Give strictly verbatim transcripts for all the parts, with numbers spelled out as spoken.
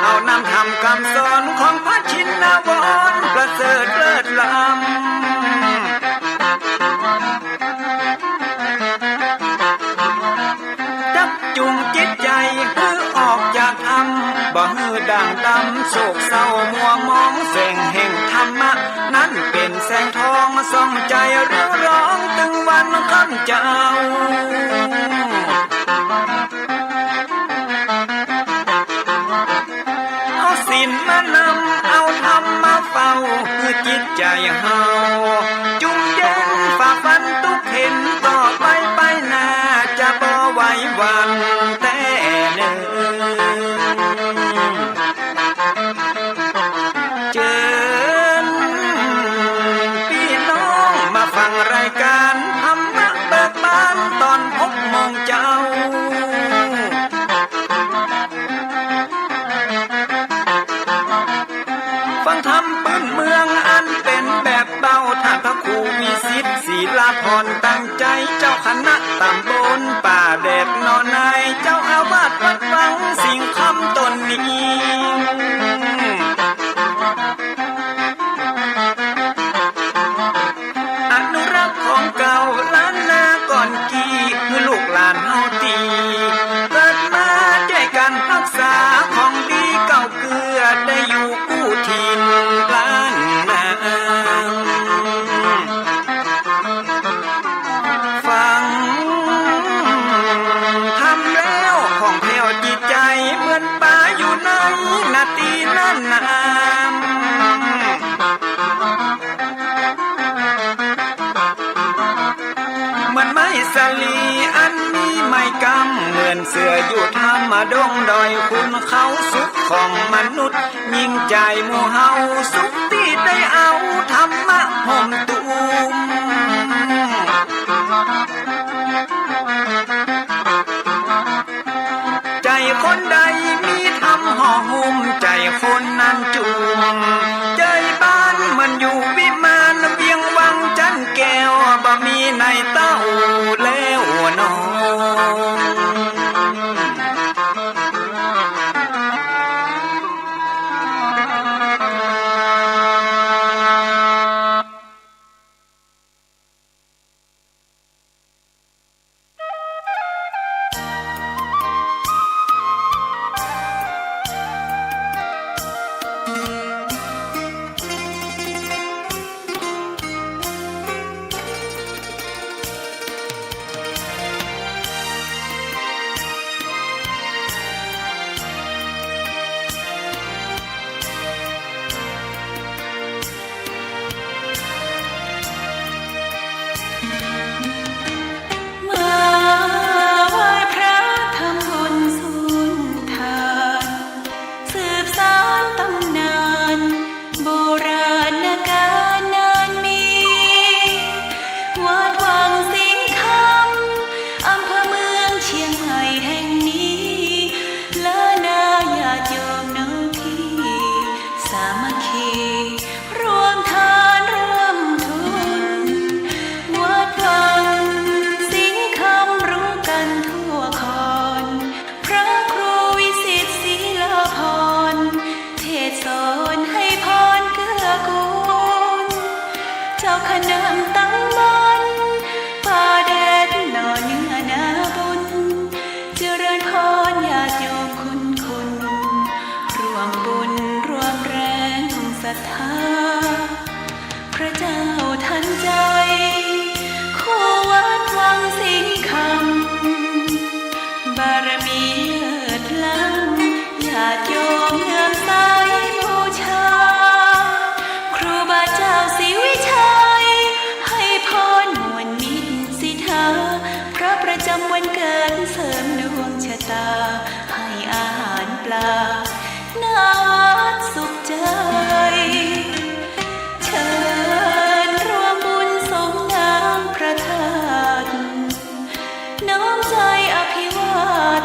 เอานำธรรมกำสอนของพระชินวรประเสริฐเลิศล้ำ จักจูงจิตใจ๋หื้อออกจากถ้ำ บ่หื้อด่างดำโศกเศร้ามัวหมอง แสงแห่งธรรมะนั้นเป๋นแสงทองส่องใจ๋เรืองรองตึงวันค่ำเจ๊า เอาศีลมานำ เอาธรรมมาเฝ้า หื้อจิตใจ๋เฮาจุ่มเย็น ฝ่าฟันตุ๊กเข็ญ ต่อไปไปหน้า จะบ่ไหวหวั่นแต๊เน่อ เจิญปี้น้องมาฟังรายก๋านธรรมะเบิกบานต๋อนหกโมงเจ๊า ฟังธรรมปื้นเมืองอันเป๋นแบบเบา ต้านพระครูวิสิทธิ์ ศิลาพรณ์ ตั้งใจ๋ เจ้าคณะต๋ำบลป่าแดดหนอใน เจ้าอาวาสวัดวังสิงห์คำต๋นนี้ อนุรักษ์ของเก่าล้านนาก่อนกี้ หื้อลูกหลานเฮาตี้เกิดมา จ้วยกั๋นฮักษาของดีเก่าเกื้อ ได้อยู่กู้ถิ่นล้านนา ฟังธรรมแล้วผ่องแผ้วจิตใจ๋ เหมือนป๋าอยู่ในนาตี้นั้นนา เหมือนไม้สาลีอันมีไม้กำ เหมือนเสืออยู่ถ้ำดงดอย ขุนเขาสุขของมนุษย์ ยิ่งใจ๋หมู่เฮาสุขตี้ได้เอาธรรมะห่มตุ้ม ใจ๋คนใดมีธรรมห่อหุ้ม ใจ๋คนนั้นจุ่ม ใจ๋บ้านเหมือนอยู่วิมาน เวียงวังจันแก้ว บ่มีในเต้าแล้วหนอ มาไหว้พระทำบุญสุนทาน สืบสานต๋ำนานโบราณก๋าลนานมี วัดวังสิงห์คำ อำเภอเมืองเชียงใหม่แห่งนี้ ล้านนาญาติโยมน้องพี่ สามัคคี ร่วมทานร่วมทุน วัดวังสิงห์คำรู้กั๋นทั่วคอน พระครูวิสิทธิ์ศิลาพรณ์ เทศน์สอนให้พรเกื้อกูล เจ้าคณะต๋ำบลป่าแดดหน่อเนื้อนาบุญ เจริญพรญาติโยมคุณคุณ ร่วมบุญร่วมแรงศรัทธา พระเจ้าทันใจ คู่วัดวังสิงห์คำ บารมีเลิศล้ำ ญาติโยมเลื่อมใสบูชา ครูบาเจ้าศรีวิชัย ให้พรม่วนมิตรสิทธา พระประจำวันเกิดเสริมดวงชะตา ให้อาหารปลา ณ วัดสุขใจ เชิญร่วมบุญสงน้ำพระธาตุ น้อมใจอภิวาท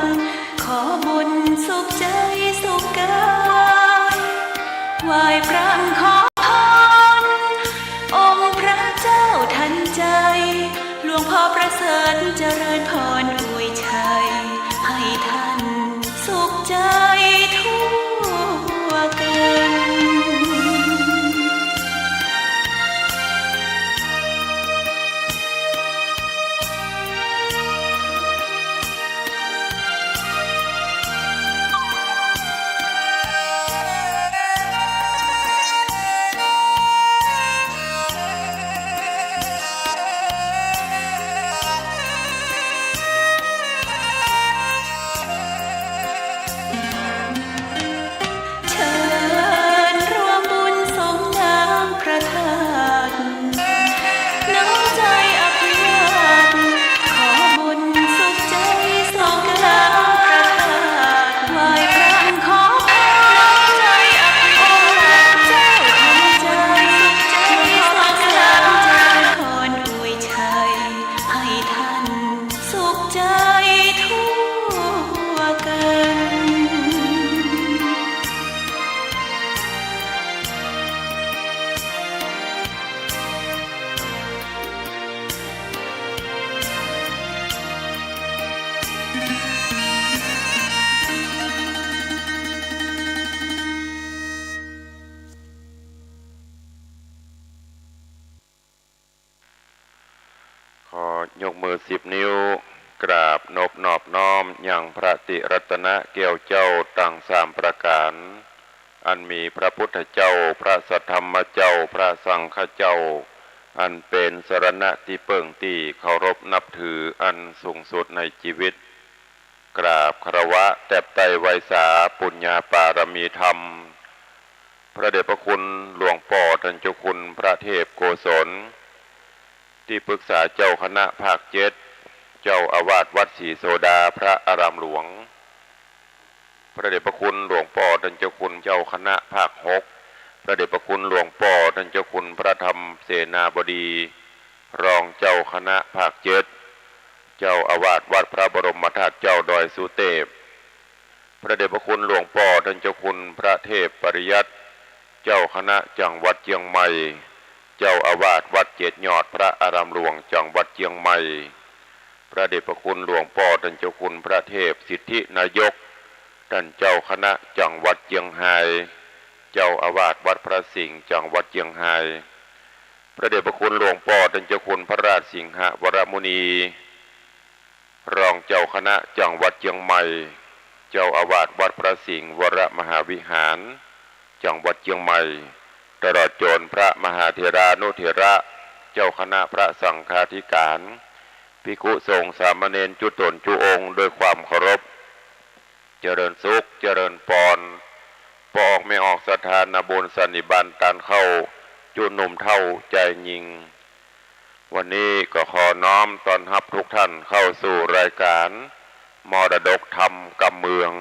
ขอบุญสุขใจสุขกาย ไหว้พระขอพร องค์พระเจ้าทันใจ หลวงพ่อประเสริฐเจริญพรอวยชัย ให้ท่า ยกมือสิบนิ้ว กราบนบนอบน้อมยังพระติรัตนะแก้วเจ้าตังสามประก๋าน อันมีพระพุทธเจ้า พระสัทธรรมเจ้า พระสังฆเจ้า อันเป๋นสรณะตี้เปิ้งตี้เคารพนับถืออันสูงสุดในจีวิต กราบคารวะแตบไต้ไหว้สาปุญญาปารมีธรรม พระเดชพระคุณหลวงป้อต้านเจ้าคุณพระเทพโกศล ตี้ปรึกษาเจ้าคณะภาคเจ็ด เจ้าอาวาสวัดศรีโสดาพระอารามหลวง พระเดชพระคุณหลวงป้อต้านเจ้าคุณเจ้าคณะภาคหก พระเดชพระคุณหลวงป้อต้านเจ้าคุณพระธรรมเสนาบดี รองเจ้าคณะภาคเจ็ด เจ้าอาวาสวัดพระบรมธาตุเจ้าดอยสุเตพ พระเดชพระคุณหลวงป้อต้านเจ้าคุณพระเทพปริยัติ เจ้าคณะจังหวัดเจียงใหม่ เจ้าอาวาสวัดเจ็ดยอดพระอารามหลวงจังหวัดเจียงใหม่ พระเดชพระคุณหลวงป้อต้านเจ้าคุณพระเทพสิทธินายก ต้านเจ้าคณะจังหวัดเจียงฮาย เจ้าอาวาสวัดพระสิงห์จังหวัดเจียงฮาย พระเดชพระคุณหลวงป้อต้านเจ้าคุณพระราชสิงหวรมุนี รองเจ้าคณะจังหวัดเจียงใหม่ เจ้าอาวาสวัดพระสิงห์วรมหาวิหาร จังหวัดเจียงใหม่ ตลอดจ๋นพระมหาเถรานุเถระ เจ้าคณะพระสังฆาธิการ ภิกขุสงฆ์สามเณรจุ๊ต๋นจุ๊องค์ด้วยความเคารพ เจริญสุข เจริญปอน ป้อออกแม่ออกศรัทธานาบุญสันนิบาตานเข้า จุ๊หนุ่มเฒ่าจายญิง วันนี้ก็ขอน้อมต้อนฮับทุกท่านเข้าสู่รายการมรดกธรรมกำเมือง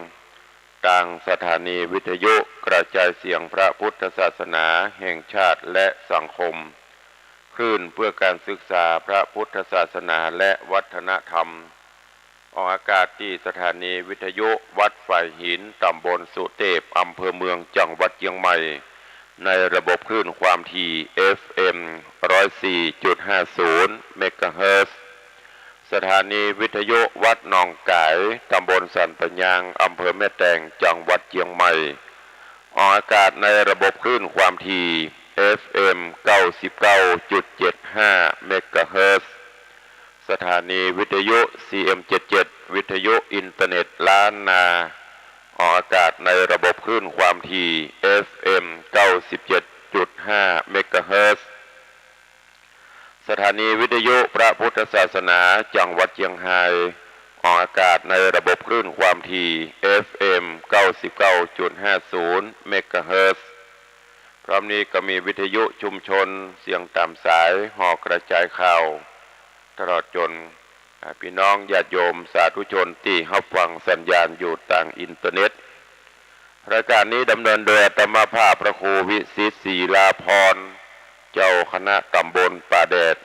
ตางสถานีวิทยุกระจายเสียงพระพุทธศาสนาแห่งชาติและสังคม คลื่นเพื่อการศึกษาพระพุทธศาสนาและวัฒนธรรม ออกอากาศตี้สถานีวิทยุวัดฝายหิน ตำบลสุเตพ อำเภอเมือง จังหวัดเจียงใหม่ ในระบบคลื่นความถี่ เอฟเอ็ม ร้อยสี่จุดห้าศูนย์ เมกะเฮิรตซ์ สถานีวิทยุวัดหนองก๋าย ตำบลสันป่ายาง อำเภอแม่แตง จังหวัดเจียงใหม่ ออกอากาศในระบบคลื่นความถี่ เอฟเอ็ม เก้าสิบเก้าจุดเจ็ดห้า เมกะเฮิรตซ์ สถานีวิทยุ ซีเอ็มเจ็ดเจ็ด วิทยุอินเทอร์เน็ตล้านนา ออกอากาศในระบบคลื่นความถี่ เอฟเอ็ม เก้าสิบเจ็ดจุดห้า เมกะเฮิรตซ์ สถานีวิทยุพระพุทธศาสนาจังหวัดเจียงฮาย ออกอากาศในระบบคลื่นความถี่ เอฟเอ็ม เก้าสิบเก้าจุดห้าศูนย์ เมกะเฮิรตซ์ พร้อมนี้ก็มีวิทยุชุมชนเสียงต๋ามสาย หอกระจายข่าว ตลอดจ๋น อ่า ปี้น้องญาติโยมสาธุชนตี้ฮับฟังสัญญาณอยู่ตางอินเทอร์เน็ต รายการนี้ดำเนินโดยอาตมาภาพพระครูวิสิทธิ์ ศิลาภรณ์ เจ้าคณะตำบลป่าแดด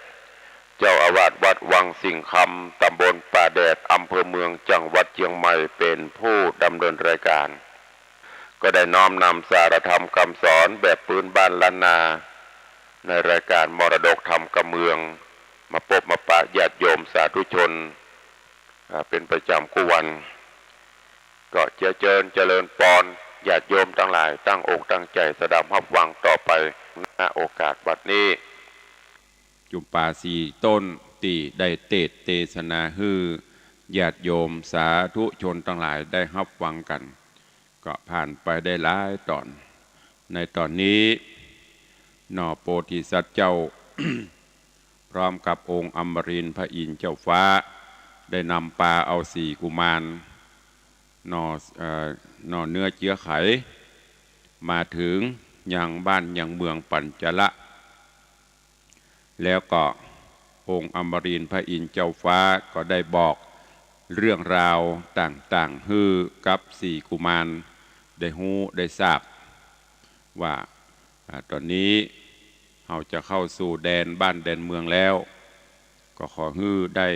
เจ้าอาวาสวัดวังสิงห์คำ ตำบลป่าแดด อำเภอเมือง จังหวัดเจียงใหม่ เป๋นผู้ดำเนินรายการ ก็ได้น้อมนำสารธรรมกำสอนแบบปื๊นบ้านล้านนา ในรายการมรดกธรรมกำเมือง มาปบมาปะญาติโยมสาธุชน อ่า เป๋นประจ๋ำกู้วัน ก็เจื้อเจิญเจริญปอน ญาติโยมตังหลายตั้งอกตั้งใจ๋สดับฮับฟังต่อไป ณ โอกาสบัดนี้ จุมปาสี่ต้นตี้ได้เตสน์เตสนาหื้อญาติโยมสาธุชนตังหลายได้ฮับฟังกั๋น ก็ผ่านไปได้หลายต๋อน ในต๋อนนี้ หน่อโพธิสัตว์เจ้า พร้อมกับองค์อมรินทร์พระอินทร์เจ้าฟ้า ได้นำปาเอาสี่กุมาร หน่อ เอ่อ หน่อเนื้อเจื้อไข มาเถิงยังบ้านยังเมืองปัญจละ แล้วก็องค์อมรินทร์พระอินทร์เจ้าฟ้าก็ได้บอกเรื่องราวต่างๆ หื้อกับสี่กุมารได้ฮู้ได้ทราบ ว่า อ่า ต๋อนนี้เฮาจะเข้าสู่แดนบ้านแดนเมืองแล้ว ก็ขอหื้อได้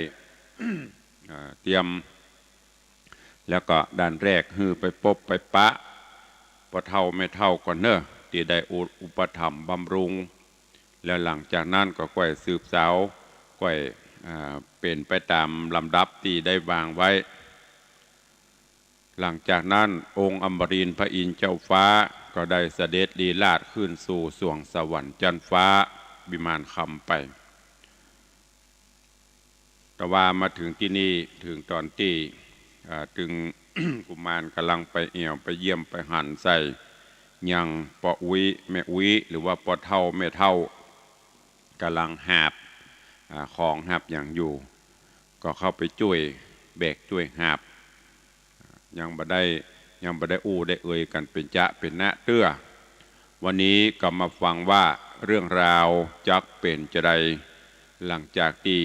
อ่า เตรียม แล้วก็ด่านแรกหื้อไปปบไปปะป้อเฒ่าแม่เฒ่าก่อนเน่อ ตี้ได้อุ อุปถัมภ์บำรุง แล้วหลังจากนั้นก็ก้อยสืบสาว ก้อย อ่า เป๋นไปต๋ามลำดับตี้ได้วางไว้ หลังจากนั้นองค์อมรินทร์พระอินทร์เจ้าฟ้าก็ได้เสด็จลีลาศขึ้นสู่สวงสวรรค์จั๊นฟ้าวิมานคำไป แต่ว่ามาเถิงตี้นี่ เถิงต๋อนตี้ อ่า ตึง กุมารก๋ำลังไปแอ่วไปเยี่ยมไปหันใส่ ยังป้ออุ๊ยแม่อุ๊ย หรือว่าป้อเฒ่าแม่เฒ่า ก๋ำลังหาบ อ่า ของหาบหยังอยู่ ก็เข้าไปจ้วยแบกจ้วยหาบ ยังบ่ได้ ยังบ่ได้อู้ได้เอ่ยกั๋นเป๋นจ๊ะเป๋นนะเตื้อ วันนี้ก็มาฟังว่าเรื่องราวจักเป๋นจาใด หลังจากตี้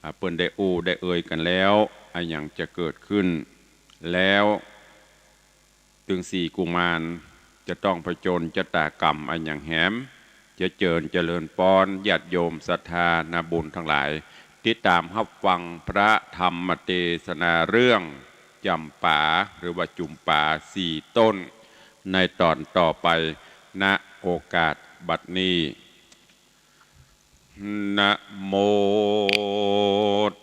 อ่า เปิ้นได้อู้ได้เอ่ยกั๋นแล้ว อะหยังจะเกิดขึ้น แล้วตึงสี่กุมารจะต้องผจญชะตากรรมอะหยังแหม จะเจิญเจริญปอนญาติโยมศรัทธานาบุญตังหลาย ติดต๋ามฮับฟังพระธรรมเตสนาเรื่องจ๋ำปา หรือว่าจุ๋มปาสี่ต้น ในต๋อนต่อไป ณ โอกาสบัดนี้ นะโม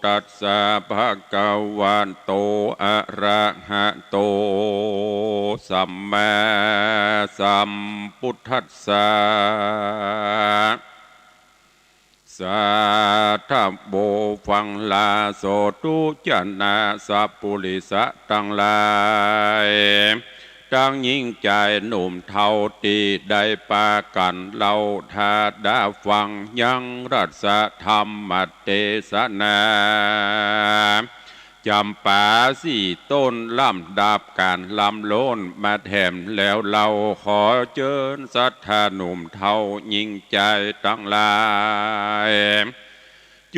ตัสสะ ภะคะวะโต อะระหะโต สัมมาสัมพุทธัสสะ สาธุ ฟังลาโสธุ จะนะสัปปุริสะตังหลาย ตังญิงจายหนุ่มเฒ่าตี้ได้ปากั๋นเล่าถาดาฟังยังรัสธรรมเตสนา จ๋ำปาสี่ต้นลำดับก๋านลำโลนมาแถมแล้วเล่า ขอเจิญศรัทธาหนุ่มเฒ่าญิงจายตังหลาย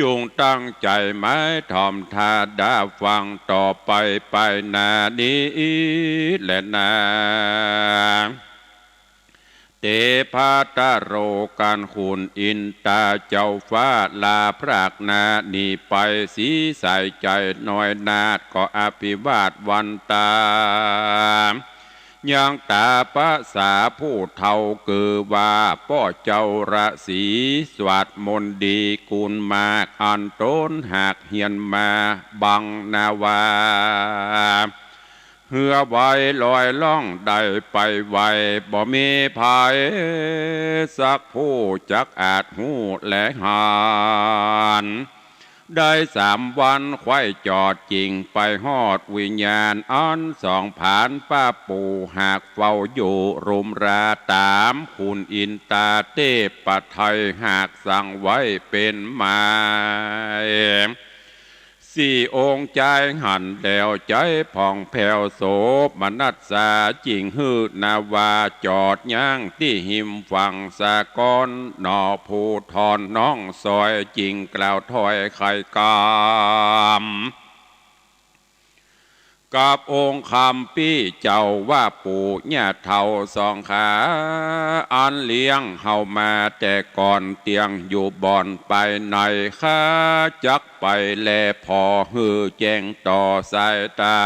จุ่งตั้งใจ๋หมายถ่อมถาดาฟังต่อไปไปหน้านี้แลนา เตภะตะโรกั๋นขุนอินตาเจ้าฟ้าลาพรากหน้านี้ไป สีสายใจ๋น้อยนาฏก็อภิวาทวันตา ยังต๋าปะสาผู้เฒ่า คือว่าป้อเจ้าราศีสวาดมนต์ดีกุณมาก อันต๋นหากเฮียนมาบังนาวา เหือไวลอยล่องได้ไปไว บ่มีใผสักผู้จักอาจฮู้และหัน ได้สามวันไขว่จอดจิ่งไปฮอดวิญญาณอันสองผานป้าปู่ หากเฝ้าอยู่รุมราต๋ามขุนอินตาเตพไทย หากสั่งไว้เป๋นหมาย สี่องค์จายหันแล้วใจ๋ผ่องแผ้วโสมนัสสา จิ่งหื้อนาวาจอดยั้งตี้ฮิมฝั่งสะก้อน หน่อผู้ทอนน้องซอย จิ่งกล่าวถ้อยไขกำ กับองค์คำปี้เจ้าว่าปู่ย่าเฒ่าสองขา อันเลี้ยงเฮามาแต่ก่อน เตียงอยู่บ่อนไปใน ข้าจักไปแลผ่อหื้อแจ้งต่อสายต๋า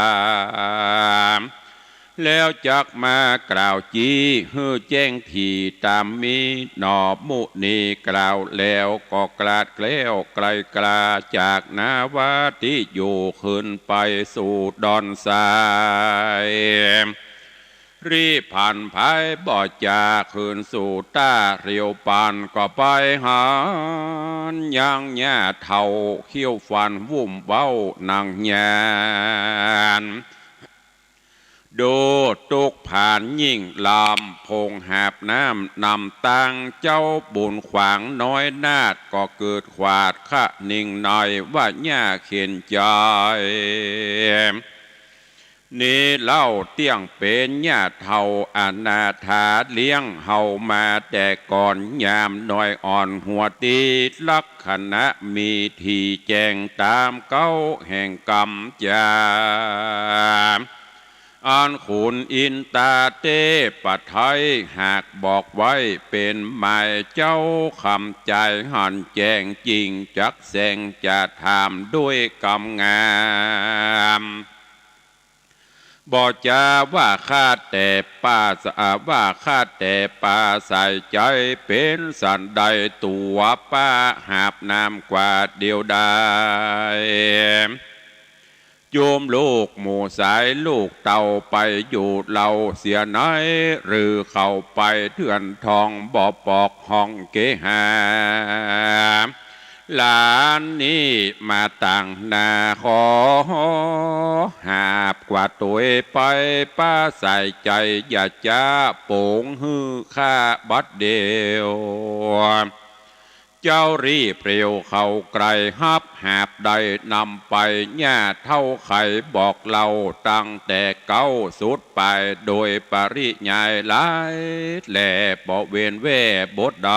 แล้วจักมากล่าวจี้หื้อแจ้งถี่ต๋ามมี หน่อมุนีกล่าวแล้วก็กลาดแคล้วไกลกลา จากนาวาตี้อยู่ขึ้นไปสู่ดอนทราย รีบผันผายบ่จาคืนสู่ต้า เรียวปันก็ไปหันยังย่าเฒ่า คิ้วฟันวุ่มเว้าหนังยาน ดูตุ๊กผานยิ่งลำพงหาบน้ำนำตัง เจ้าบุญขวางน้อยนาฏก็เกิดขวาดคะนิ่งในว่าย่าเข็ญใจ๋ นี้เล่าเตี้ยงเป๋นย่าเฒ่าอนาถา เลี้ยงเฮามาแต่ก่อน ยามน้อยอ่อนหัวตี้ ลักษณะมีที่แจ้งต๋ามเก๊าแห่งกำจา อันขุนอินตาเตพไทยหากบอกไว้เป๋นหมาย เจ้าคำจายหันแจ้งจิ่งจักแสงจะถามด้วยกำงาม บ่จาว่าข้าแต่ป้าสะ ว่าข้าแต่ป้าสายใจ๋ เป๋นสันใดตั๋วป้าหาบน้ำกว่าเดียวดาย จุมลูกหมู่สายลูกเต้าไปอยู่เลาเสียไหน หรือเข้าไปเถื่อนทองบ่ปอกห้องเกหา หลานนี้มาตังหน้าขอ หาบกวาดตวยไป ป๊าใส่ใจ๋อย่าจ๊า ป๋งหื้อข้าบัดเดี่ยว เจ้ารีบเร็วเข้าใกล้ ฮับหาบได้นำไป ย่าเฒ่าใค่บอกเล่า ตั้งแต่เก๊าสุดปาย โดยปริยายหลายแล บ่เว้นแว่บทใด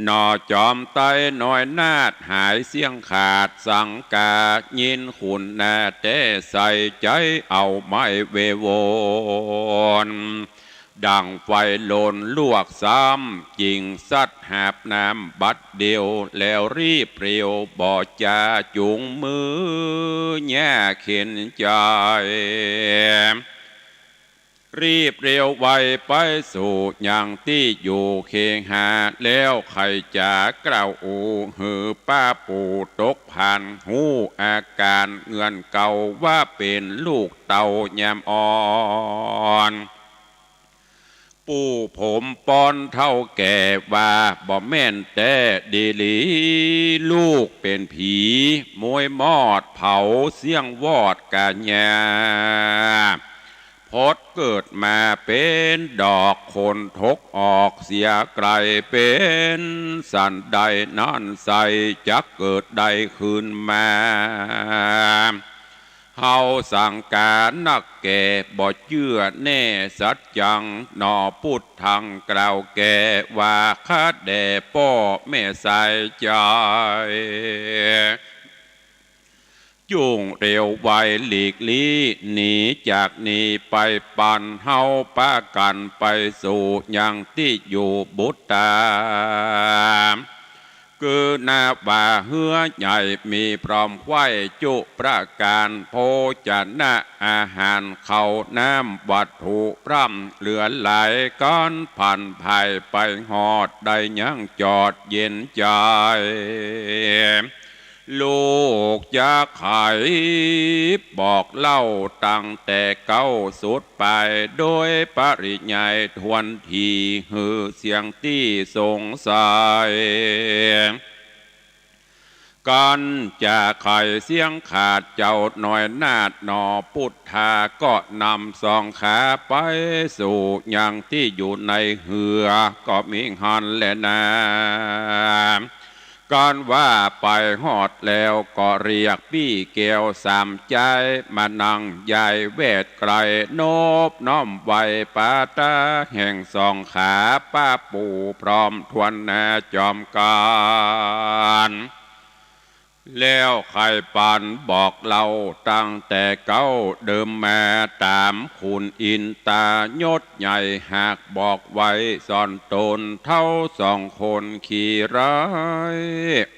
หน่อจอมไตรน้อยนาถหายเสี้ยงขาด สังกายินขุนนาแต๊ ใส่ใจ๋เอาไม้เววอน ดั่งไฟลนลวกซ้ำ จิ่งซัดหาบน้ำบัดเดี่ยว แล้วรีบเร็วบ่จ๋า จุงมือย่าเข็ญใจ๋ รีบเร็วไวไปสู่ยังตี้อยู่เคหะ แล้วใค่จ๋ากล่าวอู้หื้อป้าปู่ตกผาน ฮู้อาก๋านเฮือนเก่า ว่าเป๋นลูกเต้ายามอ่อน ปู่ผมปอนเฒ่าแก่ว่า บ่แม่นแต๊ดีหลี ลูกเป๋นผี มวยมอดเผาเสี้ยงวอดก๋าญา พดเกิดมาเป๋นดอก คนถกออกเสียไกล เป๋นสันใดนั้นใส่ จักเกิดได้คืนมา เฮาสังกานักแก่ บ่เจื้อแน่สัจจัง หน่อปุทธังกล่าวแก่ ว่าข้าแด่ป้อแม่สายใจ๋ จุ่งเร็วไวหลีกลี้ หนีจากนี้ไปปัน เฮาปากั๋นไปสู่ยังตี้อยู่บุตรา คือนาว่าเฮือใหญ่มีพร้อมไขว้จุประก๋าน โภจนะอาหารข้าวน้ำวัตถุพร่ำเหลือหลาย ก๋านผันผายไปฮอดได้ยังจอดเย็นใจ๋ ลูกจะไขบอกเล่าตั้งแต่เก๊าสุดปาย โดยปริยายถ้วนที หื้อเสี้ยงตี้สงสัย ก่อนจะไขเสี้ยงขาด เจ้าน้อยนาถหน่อปุทธา ก็นำสองขาไปสู่ยังตี้อยู่ในเฮือ ก็มีหั้นแลนา ก่อนว่าไปฮอดแล้วก็เรียกปี้แก้วสามใจ๊ มานั่งย้ายแวดใก้ นบน้อมไหว้ปาตาแห่งสองขา ป้าปู่พร้อมถ้วนนาจอมกั๋น แล้วไขปันบอกเล่าตั้งแต่เก๊าเดิมมา ต๋ามขุนอินตายศใหญ่หากบอกไว้ ส่วนต๋นเฒ่าสองคนขี้ร้าย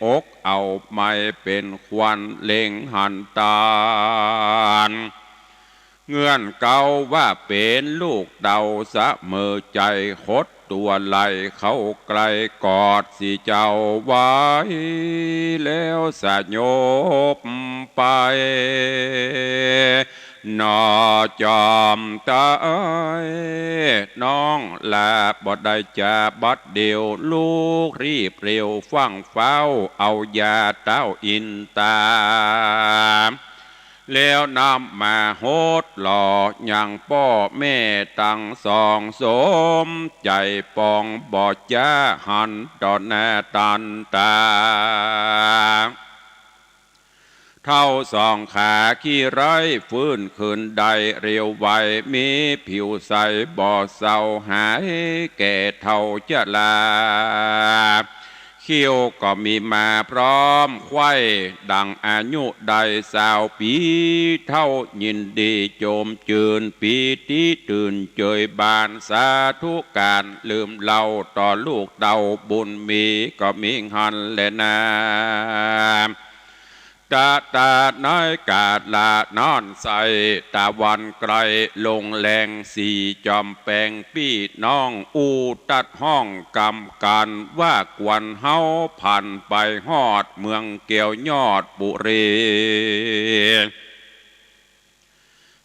อกเอาไม้เป๋นขวัญเล็งหันตาน เฮือนเก่าว่าเป๋นลูกเต้าเสมอใจ๋ ขดตั๋วไหล่เข้าใก้กอดสิเจ้าไว้ แล้วสยบไป หน่อจอมไตร น้องหลาบ่ได้จ๋าบัดเดี่ยว ลูกรีบเร็วฟั่งฟ้าว เอายาเต้าอินตา แล้วนำมาหดหล่อยังป้อแม่ตังสอง สมใจ๋ปองบ่จ๋าหันต่อหน้าตันต๋า เฒ่าสองขาขี้ร้ายฟื้นคืนได้เร็วไว มีผิวใสบ่เศร้าหายแก่เฒ่าจรา คิ้วก็มีมาพร้อมไขว้ ดังอายุได้ซาวปี๋ เฒ่ายินดีโจมจืน ปีติตื่นเจิยบาน สาธุก๋านลืมเล่าต่อลูกเต้าบุญมี ก็มีหั้นแลนา ตะตาในกาละนั้นใส ตะวันใก้ลงแลงสี จอมแปงปี้น้องอู้ตัดฮ้องกำกั๋น ว่ากวนเฮาผันไปฮอดเมืองแก้วยอดปุรี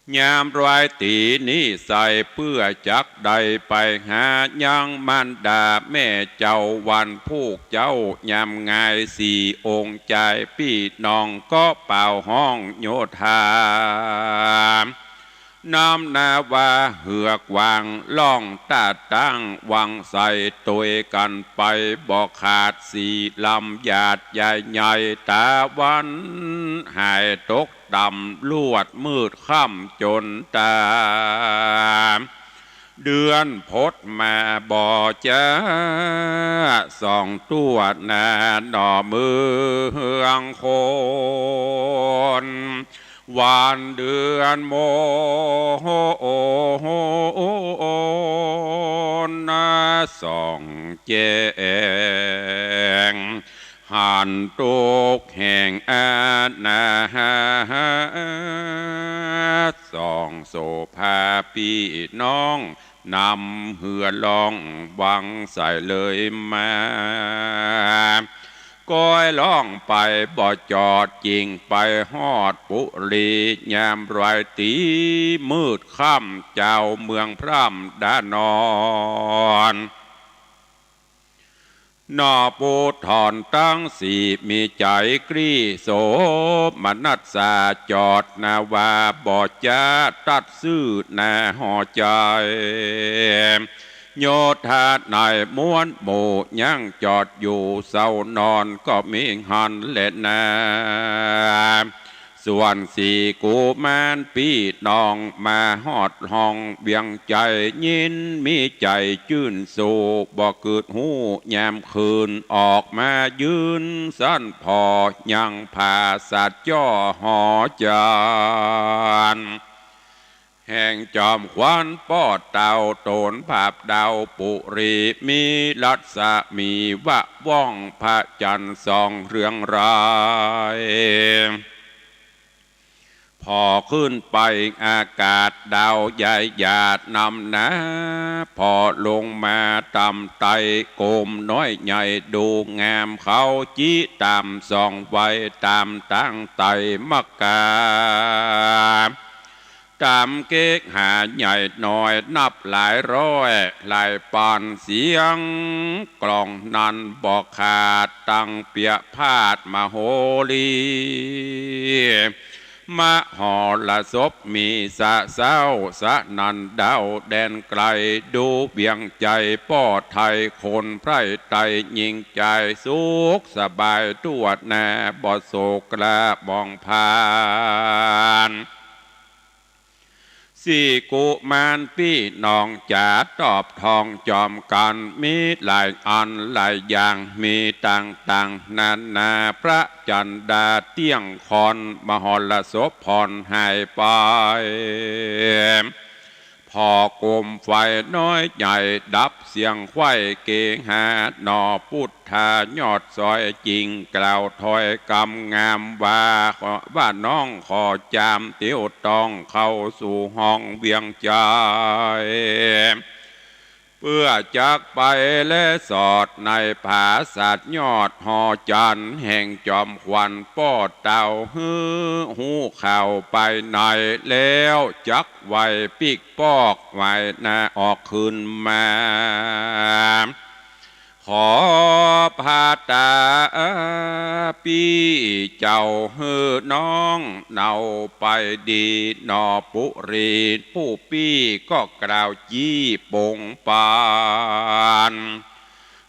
เ ยามรอยตี๋นี้ใส่เปื้อจักได้ไปหายังมารดาแม่เจ้าวันพูกเจ้ายามงายสี่องค์จายปี้น้องก็เป่าฮ้องโยธา น้ำนาว่าเหือกวางล่องตาตั้งวังใส่ตวยกั๋นไปบ่ขาดสี่ลำหยาดใหญ่ใหญ่ตาวันหายตก ต่ำลวดมืดค่ำจนตา เดือนพดมาบ่จ้า ส่องตั้วหน้าหน่อเมืองคน วันเดือนมนส่องแจ้ง หันตกแห่งอาณา ส่องโสภาปี้น้อง นำเฮือล่องวังใส่เลยมา ก้อยล่องไปบ่จอดจิ่งไปฮอดปุรี ยามรอยตี๋มืดค่ำเจ้าเมืองพร่ำดานอน หน่อปูถอนตังสี่มีใจ๋กรี้โสมนัสสาจอดนาว่าบ่จ้าตัดซื่อหน้าห่อใจ๋ โยธาในม้วนหมู่ยังจอดอยู่เซานอนก็มีหั้นแลนา ส่วนสี่กุมารปี้น้องมาฮอดห้องเวียงใจ๋ ยินมีใจ๋จื้นสู่ บ่กึ๊ดฮู้ยามคืน ออกมายืนสันผ่อยังผาสัตว์จ้อหอจันทร์ แห่งจอมขวัญป้อเต้าต๋นผาบดาวปุรี มีรัศมีวะว่องพระจันทร์ส่องเรืองราย ผ่อขึ้นไปอากาศดาวใหญ่หยาดนำหนา ผ่อลงมาต่ำไต่กลมน้อยใหญ่ดูงาม เขาจิตามส่องไว้ตามตั้งไต่มกา ต๋ามเก๊กหาใหญ่น้อยนับหลายร้อยหลายปัน เสียงกลองนั้นบ่ขาด ตังเปียพาดมโหรี มหรสพมีสะเซ้าสนั่นดาวแดนไกล ดูเวียงใจ๋ป้อไทยคนไพร่ไตยิ่งใจ๋ สุขสบายตั้วหน้าบ่โศกกระหม่องผ่าน สี่กุมารปี้น้องจ๋าตอบทองจอมกั๋น มีหลายอันหลายอย่างมีต่างๆ นานา พระจันดาเตี้ยงคอน มหรสพผ่อนหายไป ผ่อโคมไฟน้อยใหญ่ดับเสียงไขว้เกหา หน่อปุทธายอดซอยจิ่งกล่าวถ้อยกำงามว่า ว่าน้องขอจามเตียวต้องเข้าสู่ห้องเวียงใจ๋ เปื้อจักไปแลสอดในผาสัตว์ยอดหอจันทร์ แห่งจอมขวัญป้อเต้าหื้อฮู้ข่าวไปใน แล้วจักไหวปิ๊กปอกไหวหน้าออกคืนมา ขอพาต๋าปี้เจ้าหื้อน้องเนาไปดี หน่อปุรีผู้ปี้ก็กล่าวจี้ปงปาน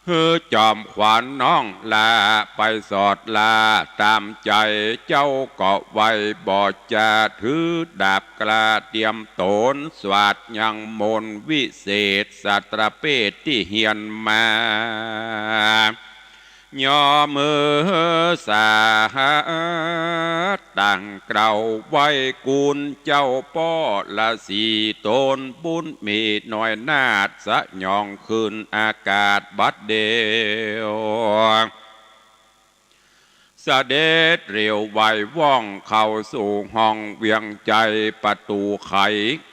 หื้อจอมขวัญน้องลาไปสอดลาต๋ามใจ๋ เจ้าก็ไหวบ่จะถือดาบกล้าเตรียมต๋น สวาดยังมนต์วิเศษสัตรเปทตี้เฮียนมา ย่อมือสาดตั้งเกล้าไหว้กุณเจ้าป้อละสี่ต๋น บุญมีน้อยนาฏสยองคืนอากาศบัดเดียว เสด็จเร็วไวว่องเข้าสู่ห้องเวียงใจ๋ ประตู๋ไข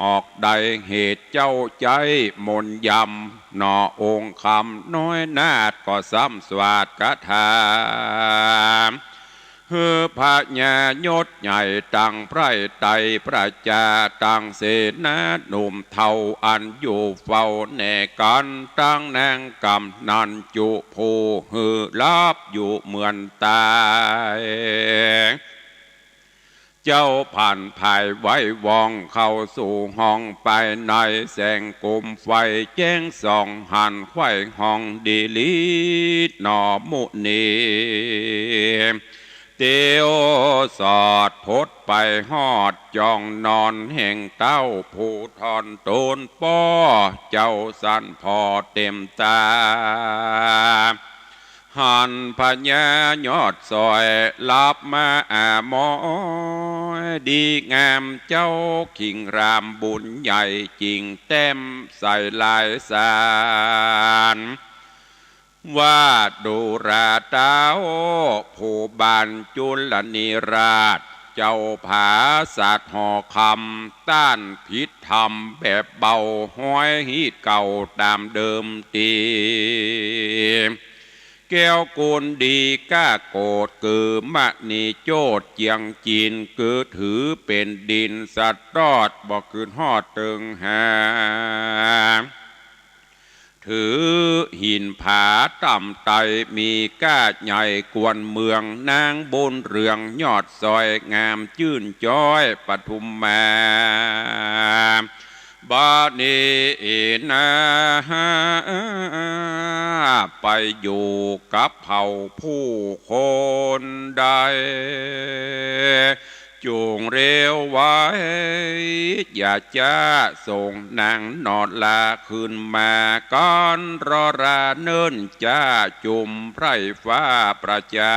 ออกได้เหตุเจ้าใจ๊มนต์ยำ หน่อองค์คำน้อยนาฏก็ซ้ำสวาดคาถา หื้อพญายศใหญ่ตังไพร่ไตรประจา ตังเสนาหนุ่มเฒ่าอันอยู่เฝ้าแนกัน ตังนางกำนันจุผู้หื้อลับอยู่เหมือนต๋าย เจ้าผ่านภายไว้ว่องเข้าสู่ห้องไปใน แสงโกมไฟแจ้งส่องหันไขว่ห้องดีหลีหนอมุนี เตียวสอดพดไปฮอดจ้องนอนแห่งเต้าผู้ทอนต๋นป้อ เจ้าสันผ่อเต็มต๋า หันพญายอดสอยลับมาอามอย ดีงามเจ้าคิงรามบุญใหญ่จิ่งแต้มใสลายสาร ว่าดูราเต้าผู้บานจุลนีราช เจ้าผาสัตว์หอคำ ต้านผิดธรรมแบบเบา ฮ้อยฮีตเก่าต๋ามเดิมตี แก้วกูลดีก้าโกศ กือมณีโจทย์เจียงจีน กือถือเป๋นดินสัตว์รอด บ่ขึ้นฮอดเติงหา ถือหินผาต่ำไต มีก้าใหญ่กวนเมือง นางบุญเรืองยอดสอยงามจื้นจ้อยปทุมมา บาดนี้นา ไปอยู่กับเผ่าผู้คนใด จุ่งเร็วไว อย่าจ๊าส่งนางนอดลาคืนมา ก่อนรอราเนิ่นจ้าจุมไพร่ฟ้าประจา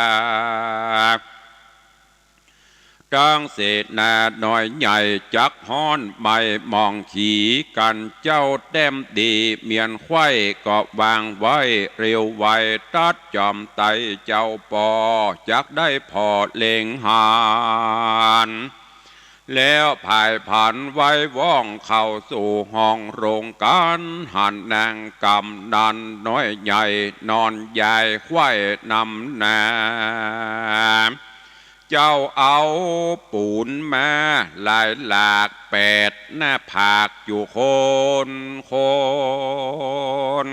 ตังเสนาน้อยใหญ่จักฮ้อนไหม้หมองขีกั๋น เจ้าแต้มดีเมียนไขว้ก็วางไว้เร็วไว ตัดจอมไตเจ้าป้อ จักได้ผ่อเล็งหัน แล้วผายผันไว้ว่องเข้าสู่ห้องโรงก๋าน หันนางกำนันน้อยใหญ่นอนยายไขว้นำหน้า เจ้าเอาปู๋นมาหลายหลากแปดหน้าผากอยู่คนคน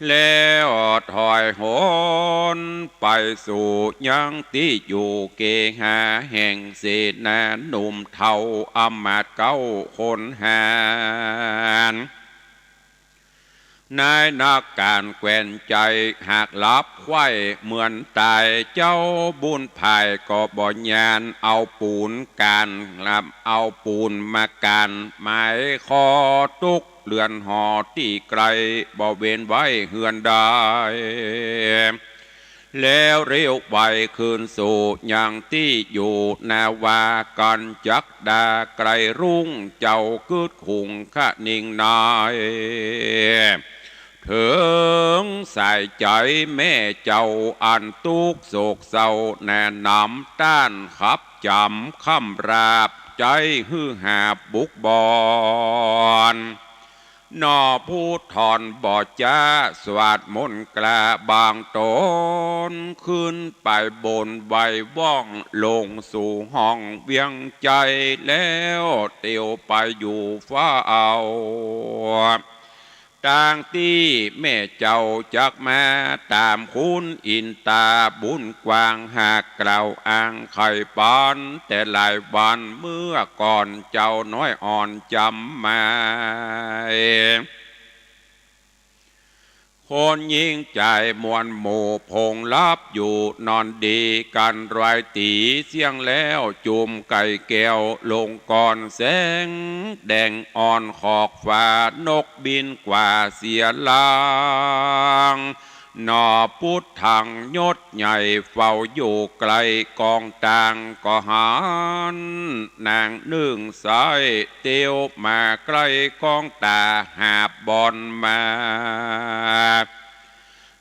แล้วถอยหนไปสู่ยังตี้อยู่เกหาแห่งเสนาหนุ่มเฒ่าอำมาตย์เก้าคนหาร นายนักก๋านแควนใจ๋หากหลับไขว้เหมือนต๋าย เจ้าบุญผายก็บ่ยาน เอาปู๋นก๋าน เอาปู๋นมาก๋าน หมายข้อตุ๊กเรือนหอตี้ไกล บ่เว้นไว้เฮือนใด แล้วเร็วไวคืนสู่ยังตี้อยู่ นาว่ากั๋นจักดาไกลรุ่ง เจ้ากึ๊ดขุงคะนิงนาย เถิงสายใจ๋แม่เจ้าอันตุ๊กข์โศกเศร้าแน่หนำ ต้านขับจ๋ำค่ำราบใจ๊ หื้อหาบบุกบอน หน่อผู้ทอนบ่จ๊า สวดมนต์กล้าบางต๋น ขึ้นไปบนไหว้ว่อง ลงสู่ห้องเวียงใจ๋ แล้วเตียวไปอยู่เฝ้า ตางตี้แม่เจ้าจักมาต๋ามคุณอินต๋าบุญกว้าง หากกล่าวอ้างไขปัน แต่หลายวันเมื่อก่อนเจ้าน้อยอ่อนจ๋ำมา คนญิงจายมวลหมู่ผงหลับอยู่นอนดีกั๋น รอยตี๋เสี้ยงแล้วจุ่มไก่แก้วลงก่อน แสงแดงอ่อนขอกฟ้า นกบินกว่าเสียหลัง หน่อปุดถังยศใหญ่เฝ้าอยู่ใก้กองตาง ก็หันนางนึ่งใสเตียวมาใก้กองต๋าหาบบอนมา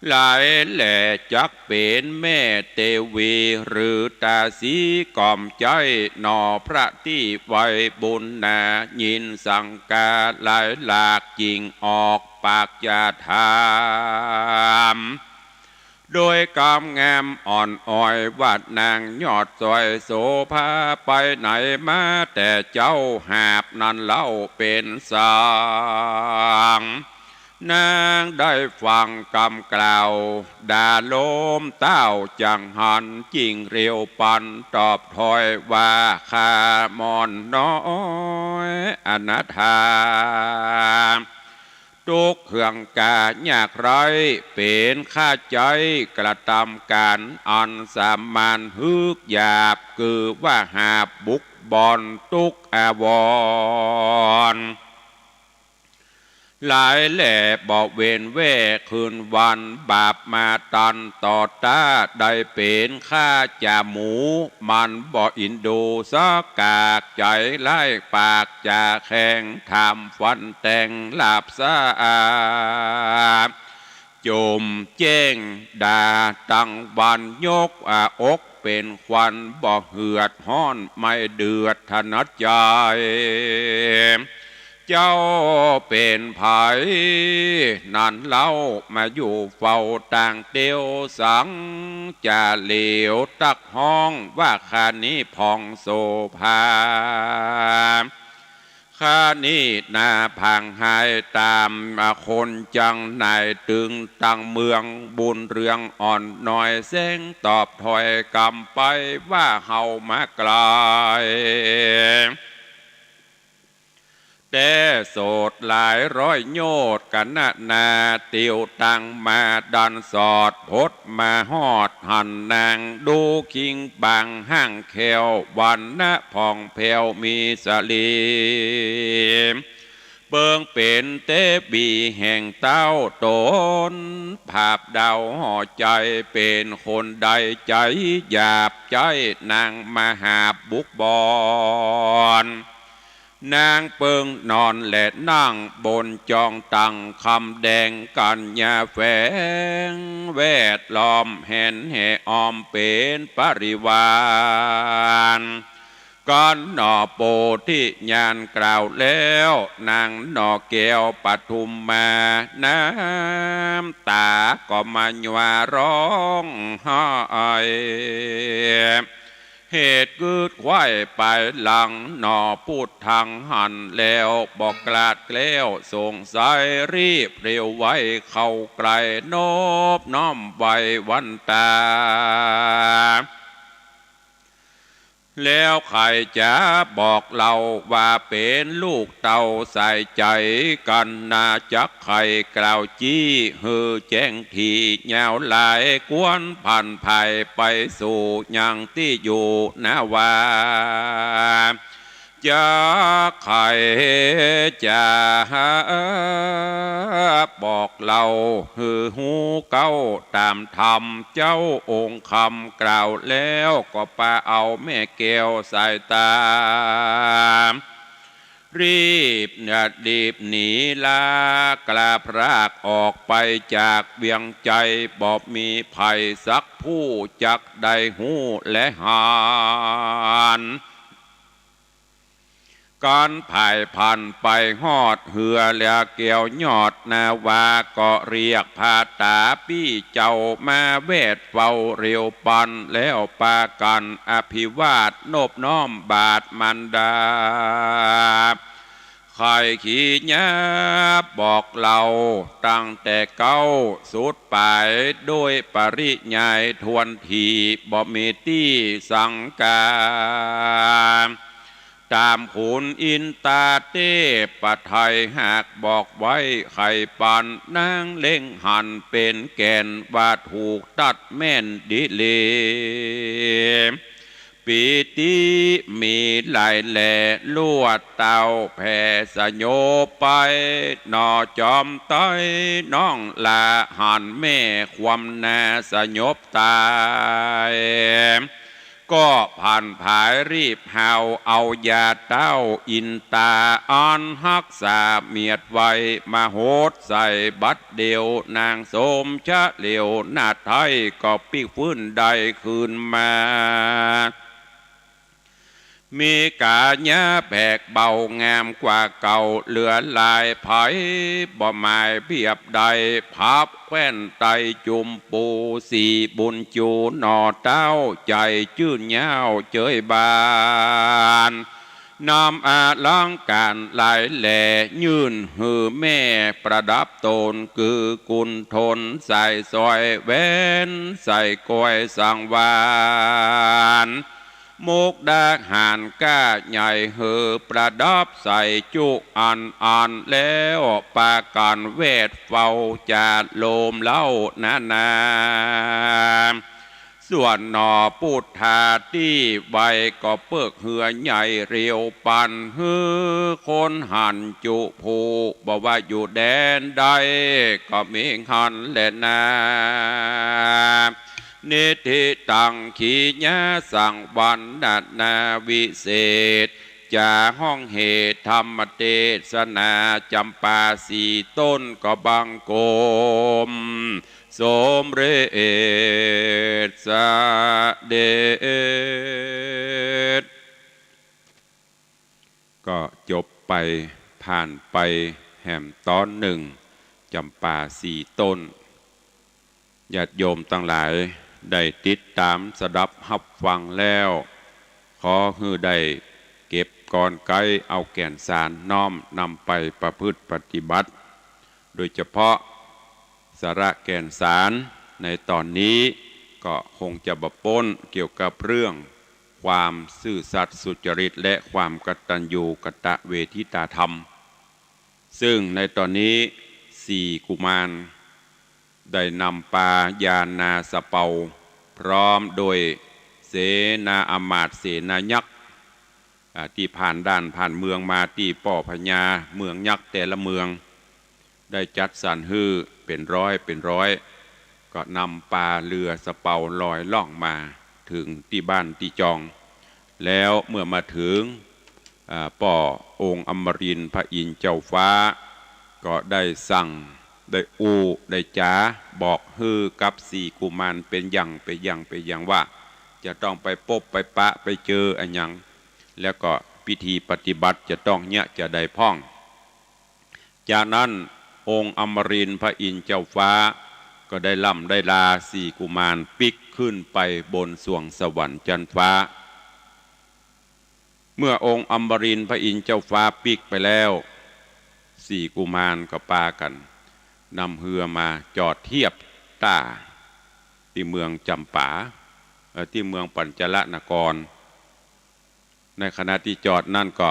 หลายแหล่จักเป๋นแม่เตวีหรือต๋าสี ก๋อมใจ๊หน่อพระตี้ไว้บุญนา ยินสังกาหลายหลากจิ่งออกปากจะถาม โดยกำงามอ่อนอ้อยว่านางยอดสวยโสภา ไปไหนมาแต่เจ๊าหาบนั้นเล่าเป๋นสัง นางได้ฟังกำกล่าวด่าโลมเต้าจังหัน จึงเร็วปันตอบถ้อยว่า ข้าม่อนน้อยอนาถา ตุ๊กข์เคืองกายากไร้ เป๋นข้าใจ๊กระตำก๋านอันสามาน ฮึกหยาบ คือว่าหาบบุกบ่อนตุ๊กข์อาวรณ์ หลายแหล่บ่เว้นแว่คืนวัน บาปมาตันต่อต้า ได้เป๋นข้าจ๋าหมู มันบ่อินดูสักกาก ใจ๋ร้ายปากจ๋าแข็ง ถามฟันแตงหลาบซ่า จมแจ้งด่าตังวัน ยกอกเป๋นควัน บ่เหือดฮ้อนไม่เดือดถนัดใจ๋ เจ้าเป๋นใผนั้นเล่า มาอยู่เฝ้าตางเตียวสัง จ๋าเหลียวตักฮ้องว่า ข้านี้ผ่องโสภา ข้านี้นาผางหายต๋ามคนจังหนายตึงตังเมือง บุญเรืองอ่อนน้อยแสง ตอบถ้อยกำไปว่า เฮามาไก๋ แต่โสดหลายร้อยโยชน์ กะนานาเตียวตังมาดันสอด พดมาฮอดหั้นนาง ดูคิงบางห้างแข้ว วรรณะผ่องแผ้วมีสะหลี เปิงเป๋นเตวีแห่งเต้าต๋น ผาบดาวห่อใจ๋ เป๋นคนใดใจ๋หยาบใจ๊นางมาหาบบุกบ่อน นางเปิงนอนและนั่งบนจองตังคำแดง กัญญาแฝงแวดล้อม แหนแห่อ้อมเป๋นปริวาร กันหน่อโปธิญาณกล่าวแล้ว นางหน่อแก้วปทุมมา น้ำต๋าก็มาหยั่วร้องไห้ เหตุกึ๊ดไขว้ไปหลังหน่อปุทธังหั้นแล้ว บ่กลาดแคล้วสงสัย รีบเร็วไวเข้าใก้ นบน้อมไหว้วันต๋า แล้วใค่จ๋าบอกเล่าว่าเป๋นลูกเต้าสายใจ๋กั๋นนา จักใค่กล่าวจี้หื้อแจ้งถี่ ยาวหลายควรผันผายไปสู่ยังตี้อยู่นาว่า จักใค่จ๋าบอกเล่าหื้อฮู้เก๊าต๋ามธรรม เจ้าองค์คำกล่าวแล้ว ก็ปาเอาแม่แก้วสายต๋า รีบ รีบหนีลากลาพรากออกไปจากเวียงใจ๋ บ่มีใผสักผู้จักได้ฮู้และหัน กั๋นผายผันไปฮอดเฮือและแก้วยอดนาวา ก็เรียกพาต๋าปี้เจ้ามาแวดเฝ้าเร็วปัน แล้วปากั๋นอภิวาทนบน้อมบาทมารดา ใค่ขีญาบอกเล่าตั้งแต่เก๊าสุดป๋าย โดยปริยายถ้วนถี่ บ่มีตี้สังกา ต๋ามขุนอินตาเตปะไทยหากบอกไว้ ใค่ปันนางเล็งหันเป๋นแก่น ว่าถูกตัดแม่นดีหลี ปีติมีหลายแล ลวดเต้าแผ่สยบไป หน่อจอมไต้น้องหล้าหันแม่ความนาสยบต๋าย ก็ผันผายรีบหาวเอายาเต้าอินตา อันฮักษาเมียดไว้ มาหดใส่บัดเดี่ยว นางสมชะเหลียวนาไท้ ก็ปิ๊กฟื้นได้คืนมา มีก๋ายาแบกเบางามกว่าเก่าเหลือหลาย ใผบ่หมายเบียบได้ พับแคว่นไตรจุมปู สีบุญจูหน่อเต๊า ใจ๋จื้นเย้าเจยบาน นำอลังก๋านหลายแหล่ ยื่นหื้อแม่ประดับต๋น คือกุณฑลสายสร้อย แหวนสายก้อยสังวาล มุกดาหารก้าใหญ่ หื้อประดับใส่จุอันอัน แล้วปากั๋นแวดเฝ้า จะโลมเล้านานา ส่วนหน่อปุทธาตี้ไว ก็เปิ๊กเฮือใหญ่เร็วปัน หื้อคนหันจุผู้ บ่ว่าอยู่แดนใด ก็มีหั้นแลนา นิทธิตัง ขีญาสังวรรณนาวิเศษ จะฮ้องเหตุธรรมเตสนา จำปาสี่ต้นก็บังคม สมเร็จเสด็จ ก็จบไป ผ่านไปแหมต๋อนนึ่ง จำปาสี่ต้น ญาติโยมตังหลายได้ติดต๋ามสดับฮับฟังแล้ว ขอหื้อได้เก็บกลไกเอาแก่นสารน้อมนำไปประพฤติปฏิบัติ โดยเฉพาะสาระแก่นสารในต๋อนนี้ก็คงจะบ่ป๊นเกี่ยวกับเรื่องความซื่อสัตย์สุจริตและความกตัญญูกตเวทิตาธรรม ซึ่งในต๋อนนี้สี่กุมารได้นำปาญาณาสะเปา พร้อมโดยเสนาอำมาตย์เสนายักษ์ อ่า ตี้ผ่านด่านผ่านเมืองมาตี้ป้อพญาเมืองยักษ์แต่ละเมือง ได้จัดสรรหื้อเป๋นร้อยเป๋นร้อย ก็นำปาเฮือสะเปาลอยล่องมาเถิงตี้บ้านตี้จอง แล้วเมื่อมาเถิง อ่า ป้อองค์อมรินทร์พระอินทร์เจ้าฟ้า ก็ได้สั่ง ได้อู้ ได้จ๋าบอกหื้อกับสี่กุมารเป๋นอย่าง เป๋นอย่าง เป๋นอย่างว่า จะต้องไปปบไปปะไปเจออะหยัง แล้วก็พิธีปฏิบัติจะต้องเยียะจะใดพ่อง จากนั้นองค์อมรินทร์พระอินทร์เจ้าฟ้าก็ได้ร่ำได้ลาสี่กุมารปิ๊กขึ้นไปบนสวงสวรรค์จั๊นฟ้า เมื่อองค์อมรินทร์พระอินทร์เจ้าฟ้าปิ๊กไปแล้ว สี่กุมารก็ปากั๋นนำเฮือมาจอดเทียบต้าตี้เมืองจำปา เอ่อ ตี้เมืองปัญจลนคร ในขณะตี้จอดนั้นก็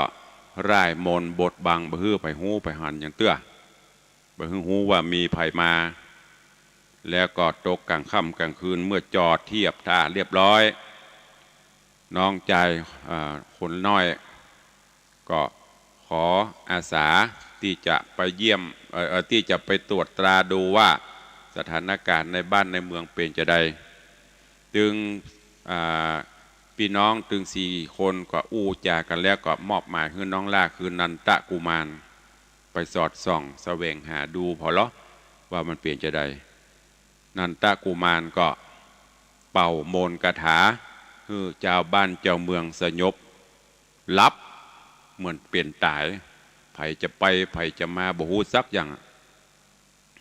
ร่ายมนต์บดบังบ่หื้อใผฮู้ใผหันหยังเตื้อ บ่หื้อฮู้ว่ามีใผมา แล้วก็ตกก๋างค่ำก๋างคืนเมื่อจอดเทียบต้าเรียบร้อย น้องจาย อ่า คนน้อย ก็ขออาสาตี้จะไปเยี่ยม เอ่อ เอ่อ ตี้จะไปตรวจตราดูว่าสถานก๋ารณ์ในบ้านในเมืองเป๋นจาใด ตึง อ่า ปี้น้องตึงสี่คนก็อู้จ๋ากั๋นแล้วก็มอบหมายหื้อน้องหล้าคือนันทกุมาร ไปสอดส่องแสวงหาดูผ่อเลาะว่ามันเป๋นจาใด นันทกุมารก็เป่ามนต์คาถาหื้อจาวบ้านจาวเมืองสยบ หลับเหมือนเป๋นต๋าย ใผจะไปใผจะมาบ่ฮู้สักอย่าง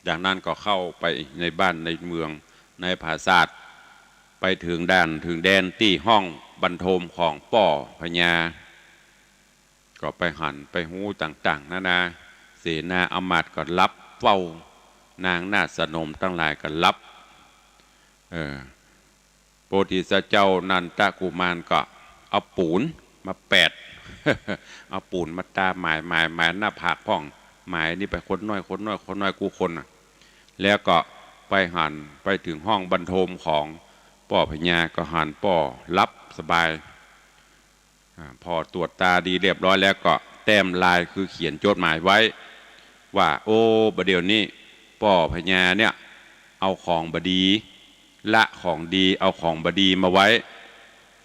จากนั้นก็เข้าไปในบ้านในเมืองในผาสาท ไปเถิงด่านเถิงแดนตี้ห้องบรรทมของป้อพญา ก็ไปหันไปฮู้ต่างๆ นานา เสนาอำมาตย์ก็หลับเฝ้า นางนาฏสนมตังหลายก็หลับ เออ โพธิสัตว์เจ้านันทกุมารก็เอาปู๋นมาแปด เอาปู๋นมาตาหมาย หมาย หมายหน้าผากพ่อง หมายนี่ไปคนน้อย คนน้อย คนน้อยกู้คนน่ะ แล้วก็ไปหันไปเถิงห้องบรรทมของป้อพญา ก็หันป้อหลับสบาย อ่า พอตรวจตาดีเรียบร้อยแล้วก็แต้มลายคือเขียนจดหมายไว้ ว่า โอ้ บ่าเดี่ยวนี้ป้อพญาเนี่ย เอาของบ่ดี ละของดี เอาของบ่ดีมาไว้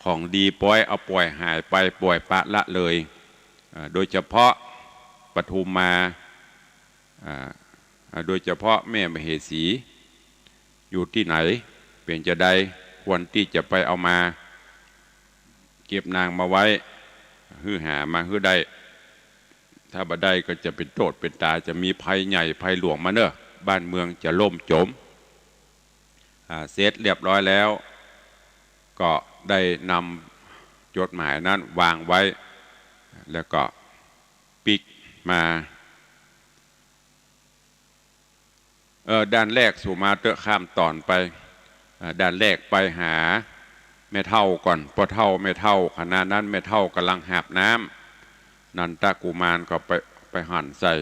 ของดีป๊อย เอาป่อยหายไป ป่อยปละละเลย อ่า โดยเฉพาะปทุมมา อ่า อ่า โดยเฉพาะแม่มเหสี อยู่ตี้ไหน เป๋นจาใด ควรตี้จะไปเอามา เก็บนางมาไว้ หื้อหามาหื้อได้ ถ้าบ่ได้ก็จะเป๋นโต้ษเป๋นตา จะมีภัยใหญ่ภัยหลวงมาเน่อ บ้านเมืองจะล่มจ๋ม อ่า เสร็จเรียบร้อยแล้ว ก็ได้นำจดหมายนั้นวางไว้ แล้วก็ปิ๊กมา เออ ด่านแรกสูมาเต๊อะ ข้ามต๋อนไป เอ่อ ด่านแรกไปหาแม่เฒ่าก่อน ป้อเฒ่าแม่เฒ่า ขณะนั้นแม่เฒ่าก่ำลังหาบน้ำ นันทกุมารก็ไป ไปหันใส่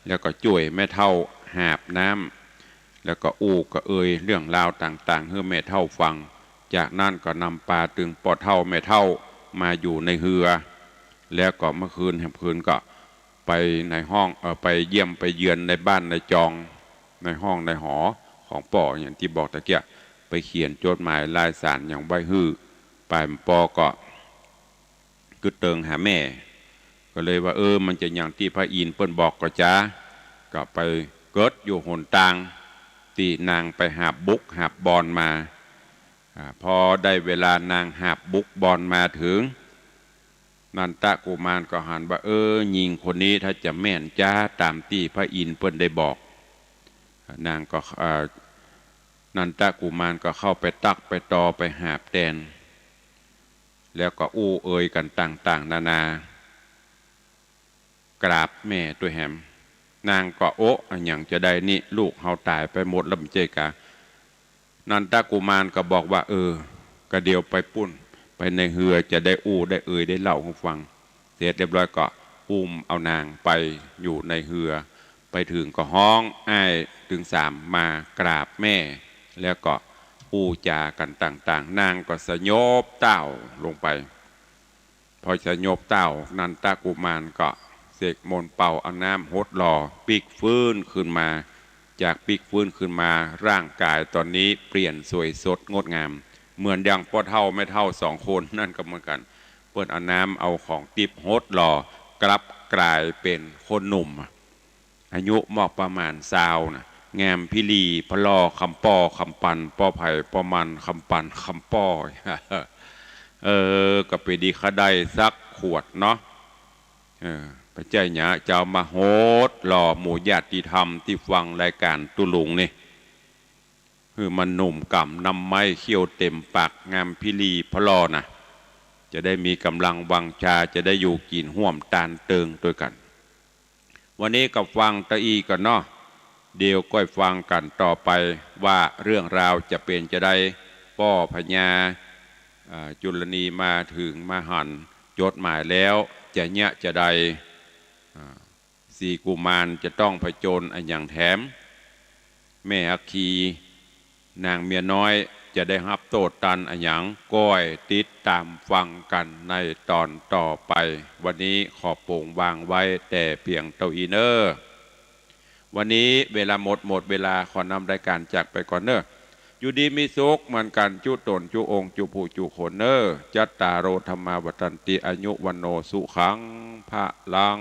แล้วก็จ้วยแม่เฒ่าหาบน้ำ แล้วก็อู้ก็เอ่ยเรื่องราวต่างๆ หื้อแม่เฒ่าฟัง จากนั้นก็นำปาตึงป้อเฒ่าแม่เฒ่ามาอยู่ในเฮือ แล้วก็เมื่อคืนแหมคืนก็ไปในห้อง เอ่อ ไปเยี่ยมไปเยือนในบ้านในจอง ในห้องในหอของป้อ อย่างตี้บอกตะเกียะ ไปเขียนจดหมายลายสารหยังไว้หื้อ ปายปอก็ กึ๊ดเติงหาแม่ ก็เลยว่า เออ มันจะหยังตี้พระอินทร์เปิ้นบอกก่อจ๊า ก็ไปเกิดอยู่หนตาง ตี้นางไปหาบบุกหาบบอนมา อ่า พอได้เวลานางหาบบุกบอนมาเถิง นันทกุมารก็หันว่า เออ ญิงคนนี้ถ้าจะแม่นจ๊าต๋ามตี้พระอินทร์เปิ้นได้บอก นางก็ เอ่อ นันทกุมารก็เข้าไปตั๊กไปตอไปหาบแตน แล้วก็อู้เอ่ยกั๋นต่างๆ นานา กราบแม่ตวยแหม นางก็ โอ๊ะ อะหยังจะใดนี่ ลูกเฮาต๋ายไปหมดแล้วบ่ใจ้กา นันทกุมารก็บอกว่า เออ ก็เดี๋ยวไปปู้น ไปในเฮือจะได้อู้ได้เอ่ยได้เล่าหื้อฟัง เสร็จเรียบร้อยก็อุ้มเอานางไปอยู่ในเฮือ ไปเถิงก็ฮ้องอ้ายตึงสามมากราบแม่ แล้วก็อู้จ๋ากั๋นต่างๆ นางก็สยบเต้าลงไป พอสยบเต้า นันทกุมารก็เสกมนต์เป่าเอาน้ำหดหล่อ ปิ๊กฟื้นขึ้นมา จากปิ๊กฟื้นขึ้นมา ร่างกายต๋อนนี้เปลี่ยนสวยสดงดงาม เหมือนอย่างป้อเฒ่าแม่เฒ่าสองคนนั้นก็เหมือนกั๋น เปิ้นเอาน้ำเอาของติ๊บหดหล่อ กลับกลายเป๋นคนหนุ่ม อายุมอกประมาณซาวน่ะ งามพิลี พะล่อ คำป้อ คำปัน ป้อไผ่ ป้อมัน คำปัน คำป้อ เออ ก็ไปดีข้าได้สักขวดเนาะ เออ บ่ใจ้หยา เจ้ามาหดหล่อหมู่ญาติธรรมตี้ฟังรายก๋านตุ๊ลุงนี่ หื้อมันหนุ่มก่ำนำไม้เขี้ยวเต๋มปาก งามพิลี พะล่อน่ะ จะได้มีก๋ำลังวังชา จะได้อยู่กิ๋นฮ่วมตานเติงตวยกั๋น วันนี้ก็ฟังเต้าอี้ก่อนเนาะ เดี๋ยวก้อยฟังกั๋นต่อไปว่าเรื่องราวจะเป๋นจาใด ป้อพญา เอ่อ จุลนีมาเถิงมาหันจดหมายแล้ว จะเยียะจาใด อ่า สี่กุมารจะต้องผจญอะหยังแถม แม่อัคคี นางเมียน้อยจะได้ฮับโต้ษตันอะหยัง ก้อยติดต๋ามฟังกั๋นในต๋อนต่อไป วันนี้ขอโป๋งวางไว้แต่เปียงเต้าอี้เน่อ วันนี้เวลาหมด หมดเวลา ขอนำรายก๋านจากไปก่อนเน่อ อยู่ดีมีสุขเหมือนกั๋นจุ๊ต๋นจุ๊องค์จุ๊ผู้จุ๊คนเน่อ จัตตาโร ธัมมา วัฑฒันติ อายุ วัณโณ สุขัง พะลัง